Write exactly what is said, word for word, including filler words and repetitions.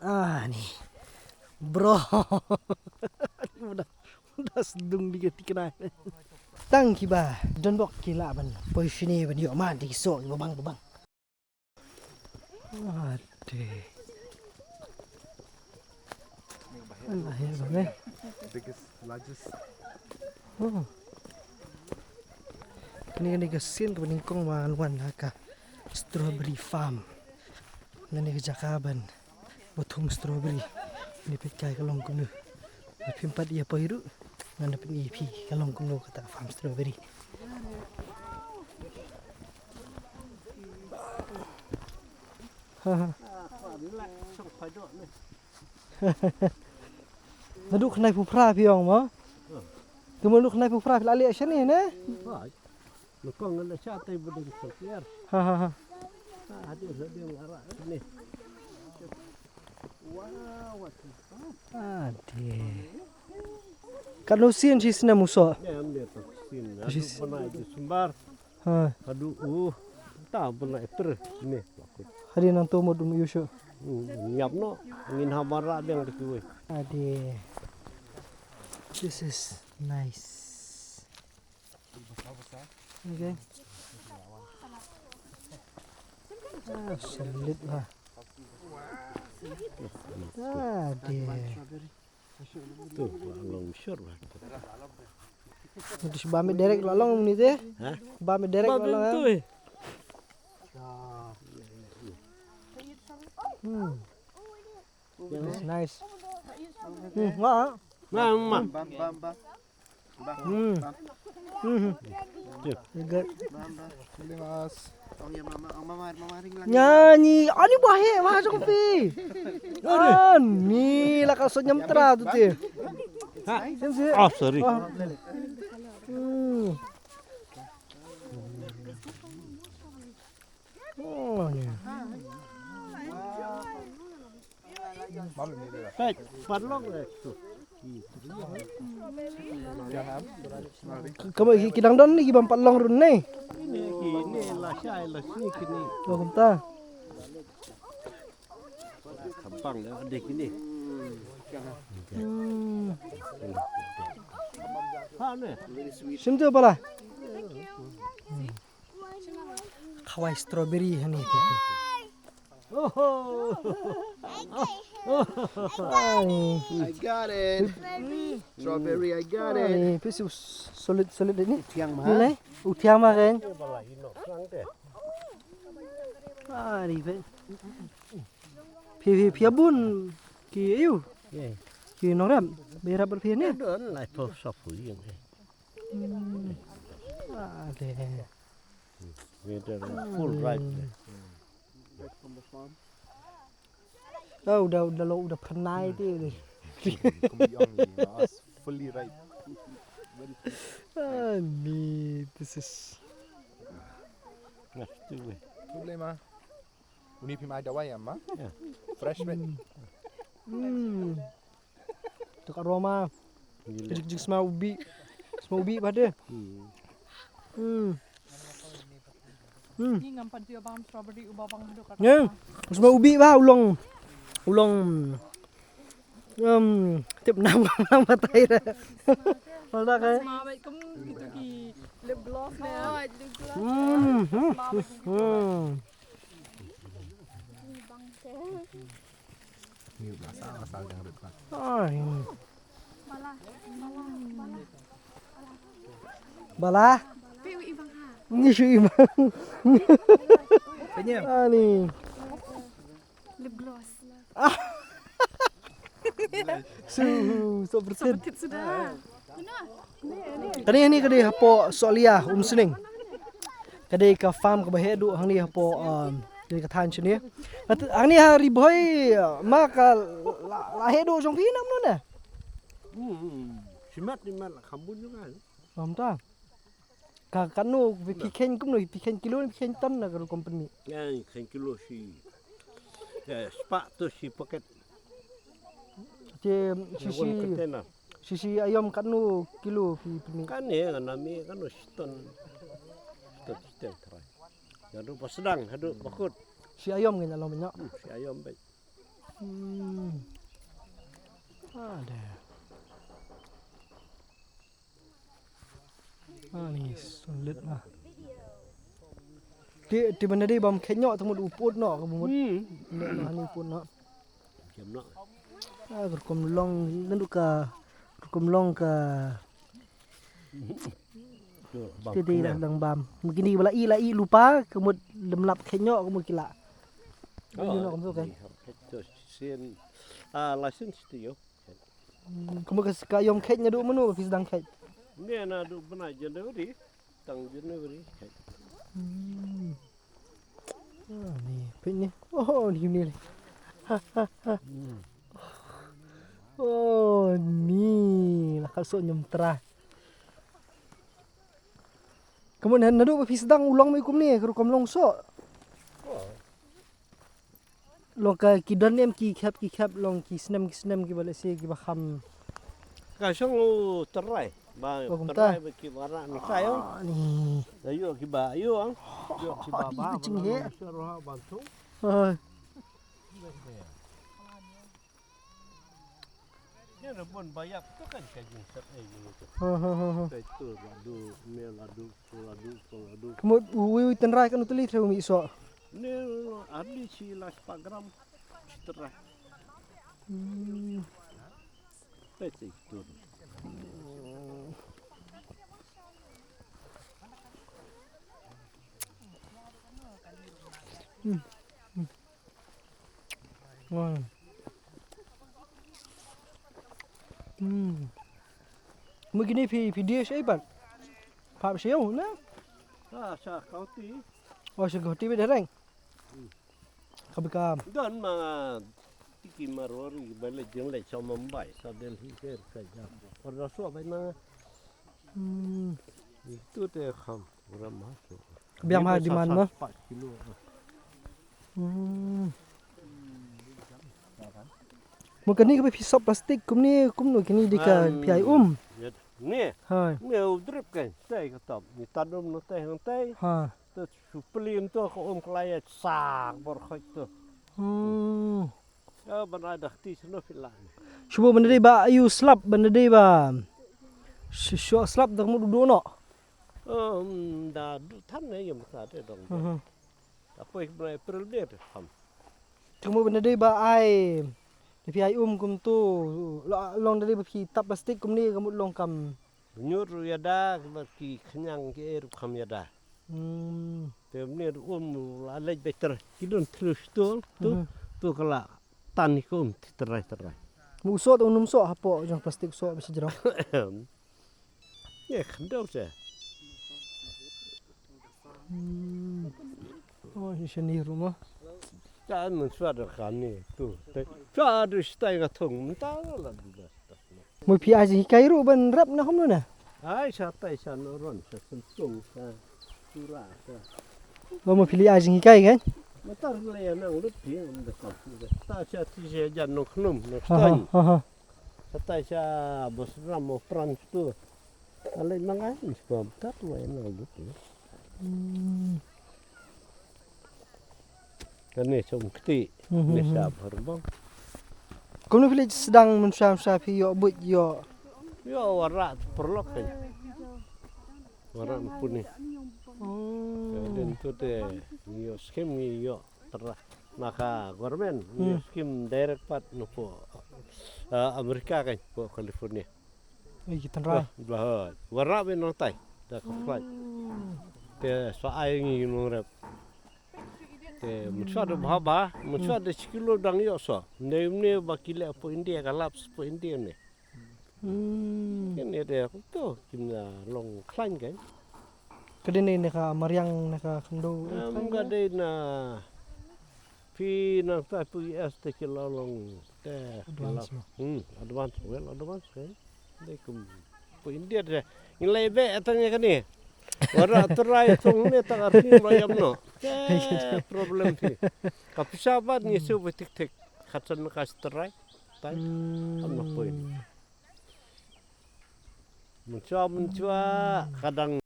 Ah, ni. Bro. Udah, udah sdung di kati kena. Tang kiba don bok ki lah ban poi shini ban ïoh mad da ki soh kiba bang kiba bang. Ade. Alah, ya, bang, eh. Biggest, largest. Oh. Kane, kane ka sien kaba nyngkong ba ngan wan ha ka strawberry farm. Kane ka jaka ban ba thung strawberry. Ni peit kai ka long kumno. Ba phim pat ïa poi ruh. Ngan da pyni ïa phi ka long kumno kata ka farm strawberry. Ha, ha. Naduh khyndai phew phra phi ong mo? Te naduh khyndai phew phra phi la leh shane ne? Nyngkong ngan da shah tai ba dang sngewthuh. Ha, ha, ha. Ah, hadien, hadien ara ne. Wow, what is that? Ade. Katno sien shi snem u soh? Ne, amne to sien. Shi Haduh bnai December. Ha. Haduh u ta bnai April ne. Hadien nangto mut um ïoh shuh. Hmm, ïap noh. Ngin ha bara dang da kiwei. Ade. This is nice. Okay. Ah, solid lah. Ah, dia. Tu, long shot lah. Nanti si bamit direct lah long ni teh. Ha? Bamit direct lah long, eh. Hmm. It's nice. Hmm, wah. Bam, bam, bam. Hmm. Hmm. Good. Bam, bam. Boleh, Mas. Ong ya mama, ong mama, mama ring lagi. Nyanyi, ani bahe mah jong pi. Ani la ka so nyam tra tu ti. Ha? Siap, siap. Oh, sorry. Oh. Hmm. Oh, ni. Peit, parlok eh tu. Ka, ka, ki, ki dang don ne, ki bym pat long ruh ne. Kine, kine, la shai, la shi, kine. Oh, kumta. Khampang dah, deh kine. Hmm. Ha, ne. Shim tu pala. Khawai strawberry hani tu. Oh. Ai. I got it. Strawberry, I got it. Ai, phi su solid, solid ni. Thiang ma. Ni lai. U thiang ma kan. Ai, phi. Phi, phi, phi bun ki ayu. Ki nongrep. Berap berphi ni. Don lai pho sop hu yin. Hmm. Ah, deh. Full ripe. Oh, udah, udah lo, udah pernah itu. Fully ripe. Ah, ni, this is. Nah, tu weh. Problema. Uni phi mai dawai ya ma? Ya. Fresh bait. Hmm. Tuk aroma. Jik jik sma ubi. Sma ubi pada. Hmm. Hmm. Hmm. Ni ngam pat ju bang strawberry uba bang hadu kat. Ni. Sma ubi ba u long. U long. Um, tip nam nam matai da. Mana kai? Sma bait kum gitu ki lip gloss ne. Hmm. Hmm. Hmm. Ni ba sa asal dang rit pat. Ai. Bala. Ngi shu i bang. Ani. Lip gloss. Su, so bertin. Bertin sudah. Kane ni kane hapoh Sohliya Umsning. Kane ka farm kaba heh duh hangne hapoh, um, kane ka thaiñ shane. Hangne ha Ri Bhoi, uh, ma ka la, la heh duh jong phi na mano ne? Hmm, shimet ni mat la kham bun jong nga. Ym ta. Ka, kano phi kheiñ kumno, phi kheiñ kilo ne phi kheiñ ton na ka company? Nga kheiñ kilo shi. Ya, spah to shi paket. Te shi, shi, shi, shi aïom katno kilo phi pynmih? Kane nga na mih katno shi ton. Shi ton shi ton trai. Haduh ba sdang, haduh ba kut. Shi aïom ngi na long ba ñiah. Hmm, shi aïom beit. Hmm. Ada. Ah, ni sulit lah. Ti, ti ban da dei bam khet noh, te mut u put noh, ka mut. Hmm. Ni, ni u put noh. Jem noh. Ah, ka rukom long, ngan du ka, rukom long ka. Ti dei lah dang bam. Mungkin di ba la i, la i lypa, ka mut lem lap khet noh, ka mut ki la. Oh, ni noh, ka mut, okay. Sien, ah, license ti ïoh. Hmm, ka mut ka, ka ïom khet naduh mynno ba phi sdang khet? Ni naduh bnai January, tang January khet. Hmm. Ah, ni, peit ni. Oh, ni, ni. Ha, ha, ha. Hmm. Oh, ni. La ka soh ñiamtra. Ka mut na, naduh ba phi sdang u long mei kumne, ka rukom long soh. Oh. Long ka ki don em ki khep, ki khep, long ki snem, ki snem, ki ba lehse ki ba kham. Ka shong u trai ba, ba kumta. Trai ba ki ba rah nangta ïoh. Ah, ni. Da ïoh ki ba ïoh ang. Ïoh ki ba ba, ba jingeh. Ba la ma shah roha ban tu. Ah. Ïa, rebun ba ïap tu kan ka jingshah ei jingshah. Ha, ha, ha, ha. Ka tu la du, me la du, tu la du, tu la du. Ka mut uwei uwei tynrai kan u tylli trei u mih soh? Ni arli shi la spah gram shi tynrai. Hmm. Peit tu. Hmm. Hmm. Wah. Hmm. Mut kine phi, phi die shaei pat? Phah sha ïew ne? Ah, sha county. Oh, sha county beit direct. Hmm. Ka bikam. Don ma tiki Marwari ba leit jingleit sha Mumbai, sha Delhi, sha ka jam. Por da shuwa bai na. Hmm. Itu te kham, ura masuk. Biang ha demand ma. Empat kilo. Hmm. Mo kane ka phi sop plastik kumne, kumno kane dei ka phi ai um? Ni. Hai. Ni u drip kan, tai ka top. Ni tadum no tai hang tai. Ha. Tu supli nto ka um klai sak bor khoi tu. Hmm. Ya, ban ai dak ti sno phi la. Shuwa ban dei ba ayu slap, ban dei ba. Shuwa slap dak mu du no. Um, da du than ne yam ka te dong. Mhm. Apoi ban April de te ham. Kamu ban dei ba ai. Phi ai um kum tu. Long dei ba phi tap plastik kum ni kamu long kam. Nyut ruh ïada, kiba ki khñiang ki ei ruh kham ïada. Hmm. Te mne ruh um la leit beit ter. Ki don thlu stol tu, mhm, tu ka la tan hi kum ti trai trai. Mu soh tu num soh hapoh jong plastik soh bisi jrong. Ye khyndew te. Hmm. Oh, ni shani ruh mo. Ka mun swa da kani tu. Te swa da stai ka thung, mynta la du da. Mo phi ai jinghikai ruh ban rep na kumno na? Ai sha tai sha Noron, sha Sensung, sha Tura, sha. Mo phi leit ai jinghikai kan? Mynta leit nang lut phi, mynta ka. Ta sha ti sha jan Nongkhnum, Nongstoiñ. Aha, aha. Sha tai sha Bosram, mo Pran tu. Alai mangai, mynta tu ai nang lut phi. Hmm. Kane sum kti. Mhm. Ne sha Bharbong. Kumno phi leit sdang mynshwa mynshwa phi ïoh buit ïoh? Ïoh warrah paralok kan. Warrah puni. Oh. Ka dei tu te ïoh skim ïoh tra. Na ka government ïoh, hmm, skim direct pat na po, ah, Amerika kan, po California. Ai, ki tynrai. Bah, bah, warrah beit nangtai da ka flight. Hmm. Te sa ai ngi nongrep. Te mynshwa da bha bha, mynshwa da shi kilo dang ïoh sa. Nde mne ba ki leh po India ka lap po India ne. Hmm. Ken ïa de ko to kim na long khlaiñ kan. Ka dei ne ka mariang ne ka khyndew. Em, ka dei na phi nangta phi U S te ki la long te advance. Hmm, advance, well advance kan. Dei kum po India te. Ngi lei be atang ïa kane. Warrah trai tong ne tang arti lo yam no. Te problem phi. Ka pisa bad ngi shu be tik tik. Khatsan ka trai. Tai. Hmm. Am no point. Mynshwa, mynshwa, kadang